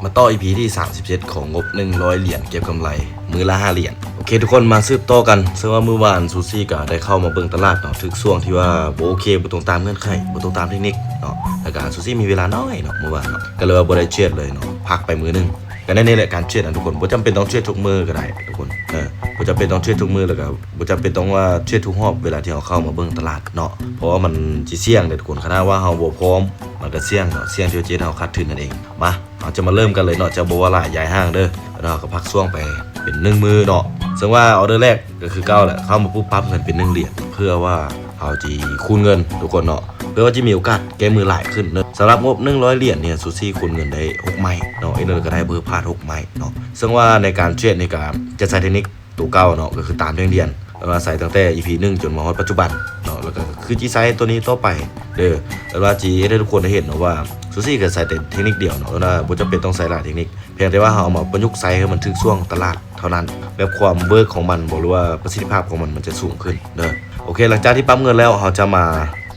ມາຕໍ່ ອີພີ ທີ ສາມສິບເຈັດ ຂອງງົບ ໜຶ່ງຮ້ອຍຫຼຽນ ເກັບກຳໄລມື້ລະ ຫ້າຫຼຽນ. ໂອເຄ ທຸກຄົນ ມາສືບຕໍ່ກັນ. ເຊິ່ງວ່າມື້ວານ ຊູຊິກະໄດ້ເຂົ້າມາເບິ່ງຕະຫຼາດເນາະ, ຖືກຊ່ວງທີ່ວ່າບໍ່ໂອເຄ, ບໍ່ຕົງຕາມເງື່ອນໄຂ, ບໍ່ຕົງຕາມເທັກນິກເນາະ, ແລ້ວກະຊູຊິມີເວລາໜ້ອຍເນາະ ມື້ວານເນາະ, ກະເລີຍວ່າບໍ່ໄດ້ເທຣດເລີຍເນາະ, ພັກໄປມື້ໜຶ່ງ. ກະແນວນີ້ແຫຼະ ການເທຣດນະທຸກຄົນ, ບໍ່ຈຳເປັນຕ້ອງເທຣດທຸກມື້ກໍໄດ້ທຸກຄົນ, ເອີ ບໍ່ຈຳເປັນຕ້ອງເທຣດທຸກມື້ ແລ້ວກະບໍ່ຈຳເປັນຕ້ອງວ່າເທຣດທຸກຮອບເວລາທີ່ເຮົາເຂົ້າມາເບິ່ງຕະຫຼາດເນາະ, ເພາະວ່າມັນຊິສ່ຽງເດ້ທຸກຄົນ. ຄັນຫາກວ່າເຮົາບໍ່ພ້ອມ ມັນກະສ່ຽງເນາະ, ສ່ຽງທີ່ວ່າຈະເຮັດໃຫ້ເຮົາຂາດທຶນນັ້ນເອງ. ມາ ເຮົາຈະມາເລີ່ມກັນເລີຍເນາະ, ຈະບໍ່ເວົ້າຫຼາຍ ຢ່າໃຫ້ຫ່າງເດີ. ແລ້ວເຮົາກໍພັກຊ່ວງໄປເປັນໜຶ່ງມື້ເນາະ, ເຊິ່ງວ່າອອເດີແລກກໍຄືເກົ່າແຫຼະ, ເຂົ້າມາປຸບປັບເງິນເປັນໜຶ່ງຫຼຽນ ເພື່ອວ່າເຮົາຊິຄູນເງິນທຸກຄົນເນາະ, ເພື່ອວ່າຈະມີໂອກາດແກ້ມືຫຼາຍຂຶ້ນເນາະ. ສຳລັບງົບ ໜຶ່ງຮ້ອຍຫຼຽນນີ້ ຊູຊິຄູນເງິນໄດ້ຫົກໄມ້ເນາະ, ເອີ ກໍໄດ້ເພີ່ມພາດຫົກໄມ້ເນາະ. ເຊິ່ງວ່າໃນການເທຣດນີ້ກະຈະໃຊ້ເທັກນິກ ໂຕເກົ່າເນາະ, ກໍຄືຕາມແທ່ງທຽນ ແບບວ່າໃຊ້ຕັ້ງແຕ່ ອີພີ ໜຶ່ງ ຈົນມາຮອດປັດຈຸບັນເນາະ, ແລ້ວກໍຄືຊິໃຊ້ໂຕນີ້ຕໍ່ໄປເດີ. ແບບວ່າຊິເຮັດໃຫ້ທຸກຄົນໄດ້ເຫັນເນາະວ່າ ຊູຊິກໍໃຊ້ແຕ່ເທັກນິກດຽວເນາະ, ແບບວ່າບໍ່ຈຳເປັນຕ້ອງໃຊ້ຫຼາຍເທັກນິກ, ພຽງແຕ່ວ່າເຮົາເອົາມາປະຍຸກໃຊ້ໃຫ້ມັນຖືກຊ່ວງຕະຫຼາດເທົ່ານັ້ນ, ແບບຄວາມເວີກຂອງມັນບໍ ຫຼືວ່າປະສິດທິພາບຂອງມັນ ມັນຈະສູງຂຶ້ນເດີ. ໂອເຄ ຫຼັງຈາກທີ່ປັບເງິນແລ້ວ ເຮົາຈະມາ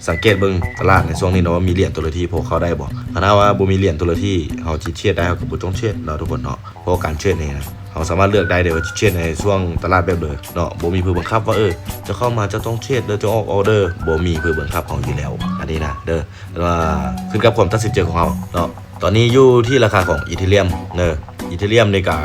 ສັງເກດເບິ່ງຕະຫຼາດໃນຊ່ວງນີ້ເນາະ ວ່າມີຫຼຽນຕົວລະທີ່ພໍເຂົ້າໄດ້ບໍ່. ຄັນຫາກວ່າບໍ່ມີຫຼຽນຕົວລະທີ່ ເຮົາຊິເທຣດໄດ້ ເຮົາກໍບໍ່ຕ້ອງເທຣດເນາະທຸກຄົນເນາະ. ເພາະການເທຣດນີ້ນະ ເຮົາສາມາດເລືອກໄດ້ເດ້ວ່າຈະເທຣດໃນຊ່ວງຕະຫຼາດແບບໃດເນາະ, ບໍ່ມີຜູ້ບັງຄັບວ່າ ເອີ ເຈົ້າເຂົ້າມາເຈົ້າຕ້ອງເທຣດ ແລ້ວຈະອອກອອເດີ, ບໍ່ມີຜູ້ບັງຄັບເຮົາຢູ່ແລ້ວ ອັນນີ້ນະເດີ. ແຕ່ວ່າຂຶ້ນກັບຄວາມຕັດສິນໃຈຂອງເຮົາເນາະ. ຕອນນີ້ຢູ່ທີ່ລາຄາຂອງອີເທຣຽມເດີ, ອີເທຣຽມນີ້ກະ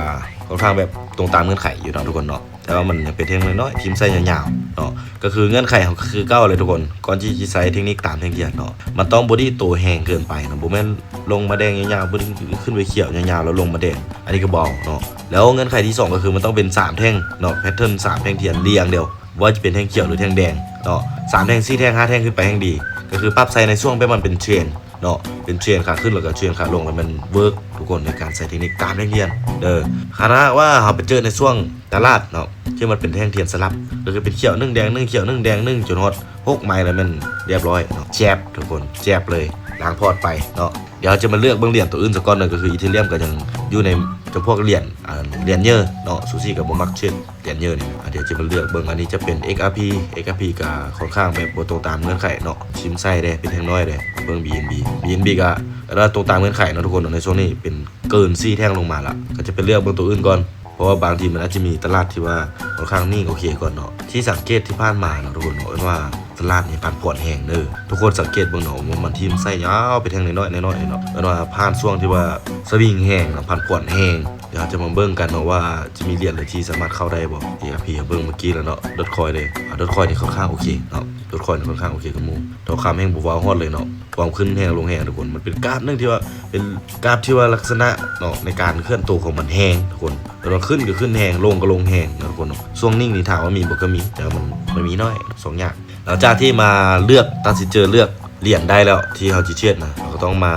ຄ່ອນຂ້າງແບບຕົງຕາມເງື່ອນໄຂຢູ່ເນາະທຸກຄົນເນາະ, ແຕ່ວ່າມັນຍັງເປັນແທ່ງນ້ອຍໆ ຖິ້ມໃສ່ຍາວໆເນາະ. ກໍຄືເງື່ອນໄຂເຮົາກໍຄືເກົ່າແຫຼະທຸກຄົນ, ກ່ອນທີ່ຈະໃຊ້ເທັກນິກຕາມແທ່ງທຽນເນາະ, ມັນຕ້ອງບໍ່ດີດໂຕແຮງເກີນໄປເນາະ, ບໍ່ແມ່ນລົງມາແດງຍາວໆ ບຶດຂຶ້ນໄປຂຽວຍາວໆ ແລ້ວລົງມາແດງ, ອັນນີ້ກໍບໍ່ເອົາເນາະ. ແລ້ວເງື່ອນໄຂທີສອງກໍຄືມັນຕ້ອງເປັນສາມແທ່ງເນາະ, ແພັດເທີນສາມແທ່ງທຽນລຽງດຽວ, ບໍ່ວ່າຈະເປັນແທ່ງຂຽວ ຫຼື ແທ່ງແດງເນາະ, ສາມແທ່ງ ສີ່ແທ່ງ ຫ້າແທ່ງຂຶ້ນໄປແຮ່ງດີ, ກໍຄືປັບໃສ່ໃນຊ່ວງແບບມັນເປັນເທຣນເນາະ, ເປັນເທຣນຂາຂຶ້ນ ແລ້ວກໍເທຣນຂາລົງ ແລ້ວມັນເວີກທຸກຄົນ ໃນການໃຊ້ເທັກນິກຕາມແທ່ງທຽນເດີ. ຄັນຫາກວ່າເຮົາໄປເຈີໃນຊ່ວງຕະຫຼາດເນາະ ທີ່ມັນເປັນແທ່ງທຽນສະຫຼັບ ກໍຄືເປັນຂຽວໜຶ່ງ ແດງໜຶ່ງ ຂຽວໜຶ່ງ ແດງໜຶ່ງ ຈົນຮອດຫົກໄມ້ ແລ້ວແມ່ນຮຽບຮ້ອຍເນາະ, ແຈບທຸກຄົນ ແຈບເລີຍ ລ້າງພອດໄປເນາະ. ດຽວເຮົາຈະມາເລືອກເບິ່ງຫຼຽນໂຕອື່ນສາກ່ອນເດີ, ກໍຄືອີເທຣຽມກໍຍັງຢູ່ໃນຈຳພວກຫຼຽນ ອ່າ ຫຼຽນເຍີເນາະ, ຊູຊິກໍບໍ່ມັກເທຣດ ຫຼຽນເຍີນີ້ນະ. ອ່າ ດຽວຈະມາເລືອກເບິ່ງ, ອັນນີ້ຈະເປັນ ເອັກອາພີ ເອັກອາພີ ກໍຄ່ອນຂ້າງແບບບໍ່ຕົງຕາມເງື່ອນໄຂເນາະ, ຊຶມໃສ່ແດ່ ເປັນແທ່ງນ້ອຍແດ່. ເບິ່ງ ບີເອັນບີ ບີເອັນບີ ກໍ ກໍຕົງຕາມເງື່ອນໄຂເນາະທຸກຄົນເນາະ, ໃນຊ່ວງນີ້ເປັນເກີນສີ່ແທ່ງລົງມາລະ, ກໍຈະໄປເລືອກເບິ່ງໂຕອື່ນກ່ອນ, ເພາະວ່າບາງທີມັນອາດຈະມີຕະຫຼາດທີ່ວ່າຄ່ອນຂ້າງນິ່ງໂອເຄກ່ອນເນາະ. ທີ່ສັງເກດທີ່ຜ່ານມາເນາະທຸກຄົນເນາະ, ເອີ້ນວ່າຕະຫຼາດນີ້ຜັນຜວນແຮງເດີ, ທຸກຄົນສັງເກດເບິ່ງເນາະ ວ່າມັນຖິ້ມໃສ່ຍາວໄປແທ່ງນ້ອຍໆ ນ້ອຍໆເນາະ, ເອີ້ນວ່າຜ່ານຊ່ວງທີ່ວ່າສະວິງແຮງເນາະ, ຜັນຜວນແຮງ. ດຽວເຮົາຈະມາເບິ່ງກັນເນາະວ່າຈະມີຫຼຽນໃດທີ່ສາມາດເຂົ້າໄດ້ບໍ່. ເອ ອາ ພີ່ ເຮົາເບິ່ງມື້ກີ້ແລ້ວເນາະ, ດອດຄອຍເດ້. ອາ ດອດຄອຍນີ້ຄ່ອນຂ້າງໂອເຄເນາະ, ດອດຄອຍນີ້ຄ່ອນຂ້າງໂອເຄກວ່າໝູ່. ທອງຄຳແຮ່ງບໍ່ເວົ້າຮອດເລີຍເນາະ, ຄວາມຂຶ້ນແຮງລົງແຮງທຸກຄົນ. ມັນເປັນກຣາຟໜຶ່ງທີ່ວ່າເປັນກຣາຟທີ່ວ່າລັກສະນະເນາະ ໃນການເຄື່ອນໂຕຂອງມັນແຮງທຸກຄົນ, ແລ້ວຂຶ້ນກໍຂຶ້ນແຮງ ລົງກໍລົງແຮງເນາະທຸກຄົນເນາະ. ຊ່ວງນິ່ງນີ້ຖາມວ່າມີບໍ່? ກໍມີ, ແຕ່ວ່າມັນ ມັນມີໜ້ອຍ ສອງຢ່າງ. ຫຼັງຈາກທີ່ມາເລືອກ ຕັດສິນໃຈເລືອກຫຼຽນໄດ້ແລ້ວ ທີ່ເຮົາຊິເທຣດນະ, ເຮົາກໍຕ້ອງມາ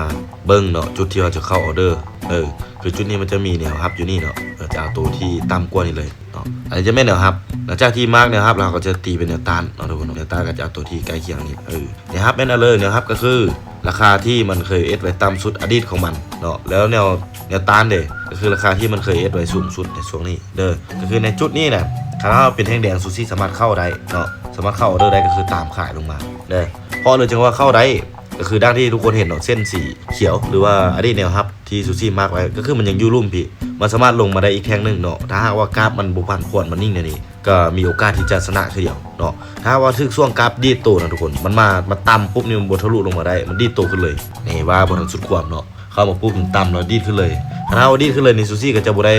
ເບິ່ງເນາະ ຈຸດທີ່ເຮົາຈະເຂົ້າອອເດີ. ເອີ ຄືຈຸດນີ້ມັນຈະມີແນວຮັບຢູ່ນີ້ເນາະ, ເຮົາຈະເອົາໂຕທີ່ຕ່ຳກວ່ານີ້ເລີຍເນາະ. ອັນນີ້ຈະແມ່ນແນວຮັບ. ຫຼັງຈາກທີ່ມາກແນວຮັບແລ້ວ ເຮົາກໍຈະຕີເປັນແນວຕ້ານເນາະທຸກຄົນເນາະ, ແນວຕ້ານກໍຈະເອົາໂຕທີ່ໃກ້ຄຽງນີ້. ເອີ ແນວຮັບແມ່ນອັນເລີຍ, ແນວຮັບກໍຄືລາຄາທີ່ມັນເຄີຍເຮັດໄວ້ຕ່ຳສຸດອະດີດຂອງມັນເນາະ, ແລ້ວແນວ ແນວຕ້ານເດ້ ກໍຄືລາຄາທີ່ມັນເຄີຍເຮັດໄວ້ສູງສຸດໃນຊ່ວງນີ້ເດີ. ກໍຄືໃນຈຸດນີ້ນະ ຄັນເຮົາເປັນແທ່ງແດງ ຊູຊິສາມາດເຂົ້າໄດ້ເນາະ, ສາມາດເຂົ້າອອເດີໄດ້ ກໍຄືຕາມຂາຍລົງມາເດີ. ເພາະເລີຍຈຶ່ງວ່າເຂົ້າໄດ້ ກໍຄືດັ່ງທີ່ທຸກຄົນເຫັນເນາະ, ເສັ້ນສີຂຽວ ຫຼືວ່າອະດີດແນວຮັບທີ່ຊູຊິມາກໄວ້ ກໍຄືມັນຍັງຢູ່ລຸ່ມພີ້, ມັນສາມາດລົງມາໄດ້ອີກແທ່ງໜຶ່ງເນາະ. ຖ້າຫາກວ່າກຣາຟມັນບໍ່ຜັນຜວນ ມັນນິ່ງແນວນີ້ ກໍມີໂອກາດທີ່ຈະຊະນະຄືດຽວເນາະ. ຖ້າວ່າຖືກຊ່ວງກຣາຟດີດໂຕນະທຸກຄົນ, ມັນມາ ມາຕ່ຳປຸບນີ້ ມັນບໍ່ທະລຸລົງມາໄດ້, ມັນດີດໂຕຂຶ້ນເລີຍ. ນີ້ວ່າບໍ່ທັນສຸດຄວາມເນາະ, ເຂົ້າມາປຸບມັນຕ່ຳແລ້ວດີດຂຶ້ນເລີຍ. ຖ້າວ່າດີດຂຶ້ນເລີຍນີ້ ຊູຊິກໍຈະບໍ່ໄດ້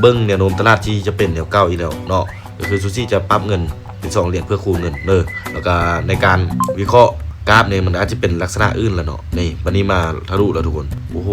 ເບິ່ງແນວໂນ້ມຕະຫຼາດທີ່ຈະເປັນແນວເກົ່າອີກແລ້ວເນາະ. ກໍຄືຊູຊິຈະປັບເງິນເປັນສອງຫຼຽນເພື່ອຄູນເງິນເດີ. ແລ້ວກໍໃນການວິເຄາະກຣາຟນີ້ ມັນອາດຈະເປັນລັກສະນະອື່ນລະເນາະ. ນີ້ ບັດນີ້ມາທະລຸແລ້ວທຸກຄົນ. ໂອ້ໂຫ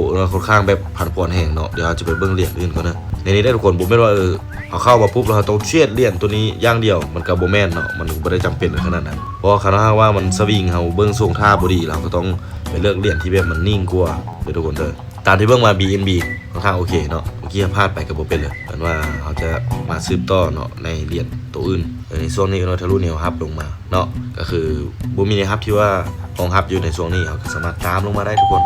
ເອີ ຄ່ອນຂ້າງແບບຜັນຜວນແຮງເນາະ. ດຽວເຮົາຈະໄປເບິ່ງຫຼຽນອື່ນກ່ອນເດີ. ໃນນີ້ເດ້ທຸກຄົນ ບໍ່ແມ່ນວ່າ ເອີ ເຮົາເຂົ້າມາປຸບແລ້ວເຮົາຕ້ອງເທຣດຫຼຽນໂຕນີ້ຢ່າງດຽວ ມັນກໍບໍ່ແມ່ນເນາະ, ມັນກໍບໍ່ໄດ້ຈຳເປັນຂະໜາດນັ້ນ. ເພາະວ່າຄັນຫາກວ່າມັນສະວິງ ເຮົາເບິ່ງຊ່ວງທ່າບໍ່ດີ ເຮົາກໍຕ້ອງໄປເລືອກຫຼຽນທີ່ແບບມັນນິ່ງກວ່າເດີທຸກຄົນເດີ. ຕາມທີ່ເບິ່ງມາ ບີເອັນບີ ຄ່ອນຂ້າງໂອເຄເນາະ, ເມື່ອກີ້ພາດໄປກໍບໍ່ເປັນເລີຍ. ເອີ້ນວ່າເຮົາຈະມາສືບຕໍ່ເນາະ ໃນຫຼຽນໂຕອື່ນ. ໃນຊ່ວງນີ້ເນາະ ທະລຸແນວຮັບລົງມາເນາະ, ກໍຄືບໍ່ມີແນວຮັບທີ່ວ່າຮອງຮັບຢູ່ໃນຊ່ວງນີ້, ເຮົາກໍສາມາດຕາມລົງມາໄດ້ທຸກຄົນ.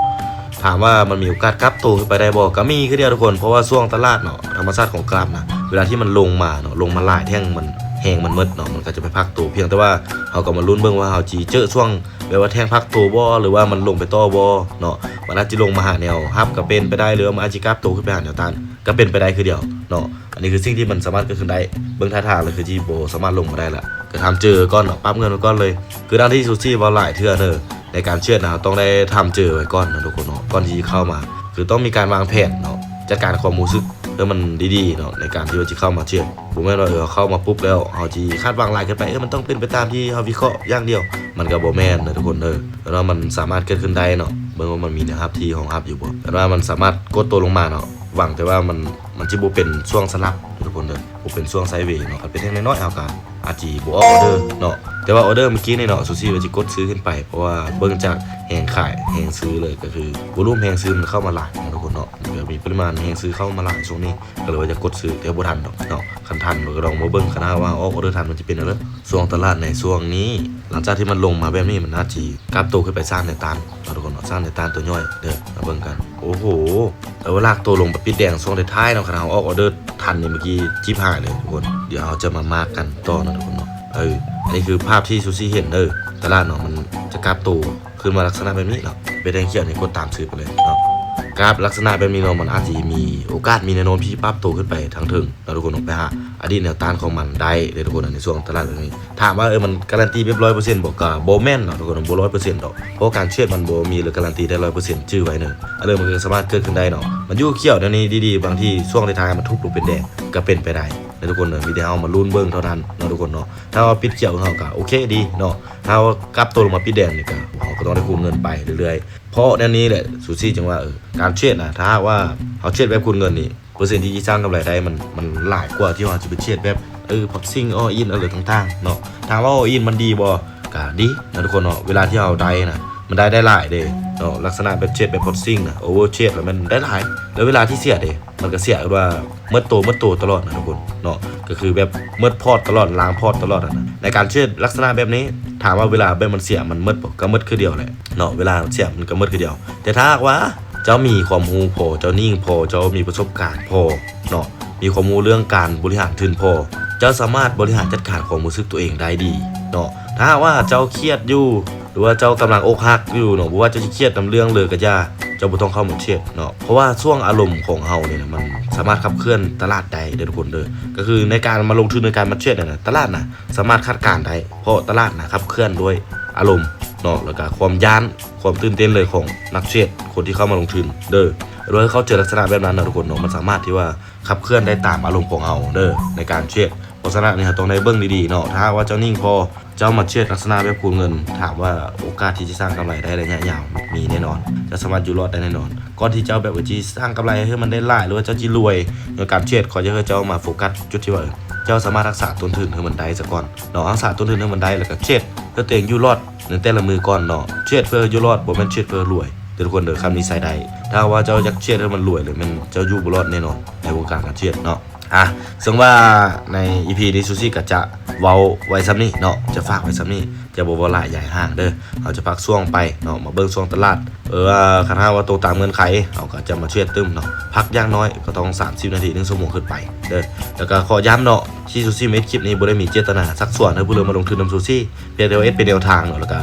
ຖາມວ່າມັນມີໂອກາດກັບໂຕຂຶ້ນໄປໄດ້ບໍ່? ກໍມີຄືດຽວທຸກຄົນ, ເພາະວ່າຊ່ວງຕະຫຼາດເນາະ ທຳມະຊາດຂອງກຣາຟນະ ເວລາທີ່ມັນລົງມາເນາະ ລົງມາຫຼາຍແທ່ງ ມັນແຮ ແຮງມັນໝົດເນາະ ມັນກໍຈະໄປພັກໂຕ. ພຽງແຕ່ວ່າເຮົາກໍມາລຸ້ນເບິ່ງວ່າເຮົາຊິເຈີຊ່ວງແບບວ່າແທ່ງພັກໂຕບໍ່ ຫຼືວ່າມັນລົງໄປຕໍ່ບໍ່ເນາະ. ມັນອາດຊິລົງມາຫາແນວຮັບກໍເປັນໄປໄດ້ ຫຼືວ່າມັນອາດຊິກັບໂຕຂຶ້ນໄປຫາແນວຕ້ານ ກໍເປັນໄປໄດ້ຄືດຽວເນາະ. ອັນນີ້ຄືສິ່ງທີ່ມັນສາມາດເກີດຂຶ້ນໄດ້. ເບິ່ງທ່າທາງແລ້ວຄືຊິບໍ່ສາມາດລົງມາໄດ້ລະ ກໍທຳເຈີໄວ້ກ່ອນເນາະ ປັບເງິນໄວ້ກ່ອນເລີຍ. ຄືດັ່ງທີ່ຊູຊິເວົ້າຫຼາຍເທື່ອເນີ ໃນການເທຣດນະ ເຮົາຕ້ອງໄດ້ທຳເຈີໄວ້ກ່ອນນະທຸກຄົນເນາະ ກ່ອນທີ່ຈະເຂົ້າມາ. ຄືຕ້ອງມີການວາງແຜນເນາະ ຈັດການຄວາມຮູ້ສຶກໃຫ້ມັນດີໆເນາະ ໃນການທີ່ວ່າຈະເຂົ້າມາເທຣດ. ບໍ່ແມ່ນວ່າ ເອີ ເຮົາເຂົ້າມາປຸບແລ້ວ ເຮົາຊິຄາດຫວັງຫຼາຍເກີນໄປ ເອີ ມັນຕ້ອງເປັນໄປຕາມທີ່ເຮົາວິເຄາະຢ່າງດຽວ ມັນກໍບໍ່ແມ່ນນະທຸກຄົນເດີ. ແຕ່ວ່າມັນສາມາດເກີດຂຶ້ນໄດ້ເນາະ ເບິ່ງວ່າມັນມີແນວຮັບທີ່ຮອງຮັບຢູ່ບໍ່. ແຕ່ວ່າມັນສາມາດກົດໂຕລົງມາເນາະ ຫວັງແຕ່ວ່າມັນ ມັນຊິບໍ່ເປັນຊ່ວງສະຫຼັບທຸກຄົນເດີ ບໍ່ເປັນຊ່ວງໄຊເວເນາະ. ຄັນເປັນແທ່ງນ້ອຍໆ ເຮົາກໍອາດຊິບໍ່ອອກອໍເດີເນາະ. ແຕ່ວ່າອໍເດີມື້ກີ້ນີ້ເນາະ ຊູຊິວ່າຊິກົດຊື້ຂຶ້ນໄປ ເພາະວ່າເບິ່ງຈາກແຮງຂາຍແຮງຊື້ເລີຍ ກໍຄືວອລຸມແຮງຊື້ມັນເຂົ້າມາຫຼາຍເນາະທຸກຄົນເນາະ ກໍມີປະລິມານແຮງຊື້ເຂົ້າມາຫຼາຍຊ່ວງນີ້ ກໍເລີຍວ່າຈະກົດຊື້ ແຕ່ບໍ່ທັນດອກເນາະ. ຄັນທັນກໍຕ້ອງມາເບິ່ງ ຄັນຫາກວ່າອອກອໍເດີທັນ ມັນຈະເປັນແນວໃດ. ຊ່ວງຕະຫຼາດໃນຊ່ວງນີ້ ຫຼັງຈາກທີ່ມັນລົງມາແບບນີ້ ມັນອາດຊິກັບໂຕຂຶ້ນໄປສ້າງແນວຕ້ານເນາະທຸກຄົນເນາະ ສ້າງແນວຕ້ານໂຕຍ່ອຍເດີ. ມາເບິ່ງກັນ ໂອ້ໂຫ ແລ້ວລາກໂຕລົງໄປປິດແດງຊ່ວງທ້າຍໆເນາະ. ຄັນເຮົາອອກອໍເດີທັນນີ້ ເມື່ອກີ້ຈິບຫາຍເລີຍທຸກຄົນ. ດຽວເຮົາຈະມາມາກກັນຕໍ່ເນາະທຸກຄົນເນາະ. ເອີ ອັນນີ້ຄືພາບທີ່ຊູຊິເຫັນເດີ ຕະຫຼາດເນາະ ມັນຈະກັບໂຕຂຶ້ນມາລັກສະນະແບບນີ້ເນາະ ເປັນແທ່ງຂຽວນີ້ ກົດຕາມຊື່ໄປເລີຍເນາະ. ກາບລັກສະນະແບບນີ້ເນາະ ມັນອາດຊິມີໂອກາດ ມີແນວໂນ້ມທີ່ປັບໂຕຂຶ້ນໄປທາງເທິງເນາະທຸກຄົນເນາະ ໄປຫາອະດີດແນວຕ້ານຂອງມັນໄດ້ເດ້ທຸກຄົນ. ໃນຊ່ວງຕະຫຼາດແບບນີ້ ຖາມວ່າ ເອີ ມັນກາຣັນຕີແບບຮ້ອຍເປີເຊັນບໍ່ ກໍບໍ່ແມ່ນເນາະທຸກຄົນ ບໍ່ຮ້ອຍເປີເຊັນດອກ ເພາະການເທຣດມັນບໍ່ມີເລື່ອງກາຣັນຕີໄດ້ຮ້ອຍເປີເຊັນ ຈື່ໄວ້ເນີ. ອັນເລີຍມັນກໍສາມາດເກີດຂຶ້ນໄດ້ເນາະ ມັນຢູ່ຂຽວແນວນີ້ດີໆ ບາງທີຊ່ວງທ້າຍໆ ມັນທຸບລົງເປັນແດງ ກໍເປັນໄປໄດ້ເນາະທຸກຄົນເນາະ. ມີແຕ່ເຮົາມາລຸ້ນເບິ່ງເທົ່ານັ້ນເນາະທຸກຄົນເນາະ. ຖ້າວ່າປິດຂຽວ ເຮົາກໍໂອເຄດີເນາະ ຖ້າວ່າກັບໂຕລົງມາປິດແດງນີ້ ກໍເຮົາກໍຕ້ອງໄດ້ຄູນເງິນໄປເລື້ອຍໆ. ເພາະແນວນີ້ແຫຼະ ຊູຊິຈຶ່ງວ່າ ເອີ ການເທຣດນະ ຖ້າຫາກວ່າເຮົາເທຣດແບບຄູນເງິນນີ້ ເປີເຊັນທີ່ຊິສ້າງກຳໄລໄດ້ ມັນ ມັນຫຼາຍກວ່າທີ່ເຮົາຈະໄປເທຣດແບບ ເອີ ພັອດຊິງ ອໍອິນ ອະໄລຕ່າງໆເນາະ. ຖາມວ່າອໍອິນມັນດີບໍ່ ກໍດີນະທຸກຄົນເນາະ. ເວລາທີ່ເຮົາໄດ້ນະ ມັນໄດ້ ໄດ້ຫຼາຍເດ້ເນາະ ລັກສະນະແບບເທຣດແບບພັອດຊິງນະ ໂອເວີເທຣດ ແລ້ວມັນໄດ້ຫຼາຍ. ແລ້ວເວລາທີ່ເສຍເດ້ ມັນກໍເສຍແບບວ່າໝົດໂຕ ໝົດໂຕຕະຫຼອດນະທຸກຄົນເນາະ ກໍຄືແບບໝົດພອດຕະຫຼອດ ລ້າງພອດຕະຫຼອດຫັ້ນນະ. ໃນການເທຣດລັກສະນະແບບນີ້ ຖາມວ່າເວລາແບບມັນເສຍ ມັນໝົດບໍ່ ກໍໝົດຄືດຽວແຫຼະເນາະ ເວລາມັນເສຍມັນກໍໝົດຄືດຽວ. ແຕ່ຖ້າຫາກວ່າເຈົ້າມີຄວາມຮູ້ພໍ ເຈົ້ານິ່ງພໍ ເຈົ້າມີປະສົບການພໍເນາະ ມີຄວາມຮູ້ເລື່ອງການບໍລິຫານທຶນພໍ ເຈົ້າສາມາດບໍລິຫານຈັດການຄວາມຮູ້ສຶກຕົວເອງໄດ້ດີເນາະ. ຖ້າຫາກວ່າເຈົ້າຄຽດຢູ່ ຫຼືວ່າເຈົ້າກຳລັງອົກຫັກຢູ່ເນາະ ບໍ່ວ່າເຈົ້າຊິຄຽດນຳເລື່ອງເລີກະຢ່າ ເຈົ້າບໍ່ຕ້ອງເຂົ້າມາເທຣດເນາະ ເພາະວ່າຊ່ວງອາລົມຂອງເຮົານີ້ນະ ມັນສາມາດຂັບເຄື່ອນຕະຫຼາດໄດ້ເດີທຸກຄົນເດີ. ກໍຄືໃນການມາລົງທຶນ ໃນການມາເທຣດນັ້ນນະ ຕະຫຼາດນະສາມາດຄາດການໄດ້ ເພາະຕະຫຼາດນະຂັບເຄື່ອນດ້ວຍອາລົມເນາະ ແລ້ວກະຄວາມຢ້ານ ຄວາມຕື່ນເຕັ້ນເລີຍຂອງນັກເທຣດ ຄົນທີ່ເຂົ້າມາລົງທຶນເດີ. ໂດຍເຂົ້າໃຈລັກສະນະແບບນັ້ນນະທຸກຄົນເນາະ ມັນສາມາດທີ່ວ່າຂັບເຄື່ອນໄດ້ຕາມອາລົມຂອງເຮົາເດີ ໃນການເທຣດ. ເພາະສະນັ້ນນີ້ເຮົາຕ້ອງໄດ້ເບິ່ງດີໆເນາະ. ຖ້າຫາກວ່າເຈົ້ານິ່ງພໍ ເຈົ້າມາເທຣດລັກສະນະແບບຄູນເງິນ ຖາມວ່າໂອກາດທີ່ຈະສ້າງກຳໄລໄດ້ໄລຍະຍາວມີແນ່ນອນ ເຈົ້າສາມາດຢູ່ລອດໄດ້ແນ່ນອນ. ກ່ອນທີ່ເຈົ້າແບບວ່າຊິສ້າງກຳໄລໃຫ້ມັນໄດ້ຫຼາຍ ຫຼືວ່າເຈົ້າຊິລວຍໃນການເທຣດ ຂ້ອຍຢາກໃຫ້ເຈົ້າມາໂຟກັສຈຸດທີ່ວ່າ ເອີ ເຈົ້າສາມາດຮັກສາຕົ້ນທຶນໃຫ້ມັນໄດ້ສາກ່ອນເນາະ ຮັກສາຕົ້ນທຶນໃຫ້ມັນໄດ້ ແລ້ວກໍເທຣດເພື່ອຕົວເອງຢູ່ລອດໃນແຕ່ລະມື້ກ່ອນເນາະ ເທຣດເພື່ອຢູ່ລອດ ບໍ່ແມ່ນເທຣດເພື່ອລວຍເດີທຸກຄົນເດີ. ຄຳນີ້ໃຊ້ໄດ້ ຖ້າຫາກວ່າເຈົ້າຢາກເທຣດໃຫ້ມັນລວຍ ແລ້ວແມ່ນເຈົ້າຢູ່ບໍ່ລອດແນ່ນອນໃນວົງການການເທຣດເນາະ. ອາ ເຊິ່ງວ່າໃນອີພີນີ້ ຊູຊິກໍຈະເວົ້າໄວ້ສ່ຳນີ້ເນາະ ຈະຝາກໄວ້ສ່ຳນີ້ ຈະບໍ່ເວົ້າຫຼາຍຍາຍຫ່າງເດີ. ເຮົາຈະພັກຊ່ວງໄປເນາະ ມາເບິ່ງຊ່ວງຕະຫຼາດ ເອີ ວ່າຄັນຫາກວ່າໂຕຕາມເງື່ອນໄຂ ເຮົາກໍຈະມາເທຣດຕື່ມເນາະ ພັກຢ່າງໜ້ອຍກໍຕ້ອງສາມສິບນາທີ ໜຶ່ງຊົ່ວໂມງຂຶ້ນໄປເດີ. ແລ້ວກໍຂໍຢ້ຳເນາະ ທີ່ຊູຊິມາເຮັດຄລິບນີ້ ບໍ່ໄດ້ມີເຈດຕະນາຊັກຊວນໃຫ້ຜູ້ເລີກມາລົງທຶນນຳຊູຊິ ພຽງແຕ່ວ່າເຮັດເປັນແນວທາງເນາະ ແລ້ວກໍ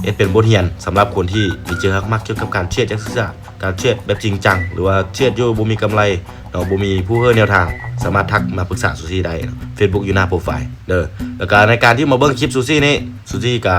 ເຮັດເປັນບົດຮຽນສຳລັບຄົນທີ່ມີໃຈຮັກມັກກ່ຽວກັບການເທຣດ ຢາກສຶກສາ ການເທຣດແບບຈິງຈັງ ຫຼືວ່າເທຣດຢູ່ບໍ່ມີກຳໄລເນາະ ບໍ່ມີຜູ້ເຮີແນວທາງ ສາມາດທັກມາປຶກສາຊູຊິໄດ້ເນາະ ເຟສບຸກຢູ່ໜ້າໂປຣໄຟເດີ. ແລ້ວກະໃນການທີ່ມາເບິ່ງຄລິບຊູຊິນີ້ ຊູຊິກະ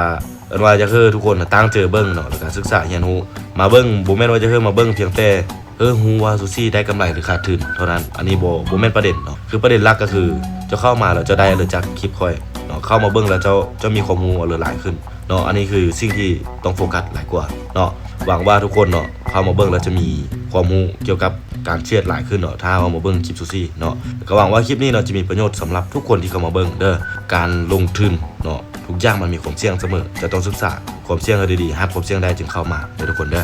ເອີ້ນວ່າຢາກເຮີທຸກຄົນຕັ້ງໃຈເບິ່ງເນາະ ແລ້ວກະສຶກສາຮຽນຮູ້ ມາເບິ່ງ ບໍ່ແມ່ນວ່າຢາກເຮີມາເບິ່ງພຽງແຕ່ເຮີຮູ້ວ່າຊູຊິໄດ້ກຳໄລ ຫຼື ຂາດທຶນເທົ່ານັ້ນ ອັນນີ້ບໍ່ ບໍ່ແມ່ນປະເດັນເນາະ. ຄືປະເດັນຫຼັກກໍຄືເຈົ້າເຂົ້າມາແລ້ວເຈົ້າໄດ້ອາໄລຈາກຄລິບຂ້ອຍເນາະ ເຂົ້າມາເບິ່ງແລ້ວເຈົ້າ ເຈົ້າມີຄວາມຮູ້ອາໄລຫຼາຍຂຶ້ນເນາະ ອັນນີ້ຄືສິ່ງທີ່ຕ້ອງໂຟກັສຫຼາຍກວ່າເນາະ. ຫວັງວ່າທຸກຄົນເນາະ ເຂົ້າມາເບິ່ງແລ້ວຈະມີຄວາມຮູ້ກ່ຽວກັບການເທຣດຫຼາຍຂຶ້ນເນາະ ຖ້າເຂົ້າມາເບິ່ງຄລິບຊູຊິເນາະ. ກໍຫວັງວ່າຄລິບນີ້ເນາະ ຈະມີປະໂຫຍດສຳລັບທຸກຄົນທີ່ເຂົ້າມາເບິ່ງເດີ. ການລົງທຶນເນາະ ທຸກຢ່າງມັນມີຄວາມສ່ຽງສະເໝີ ເຈົ້າຕ້ອງສຶກສາຄວາມສ່ຽງໃຫ້ດີໆ ຮັບຄວາມສ່ຽງໄດ້ຈຶ່ງເຂົ້າມາເດີທຸກຄົນເດີ.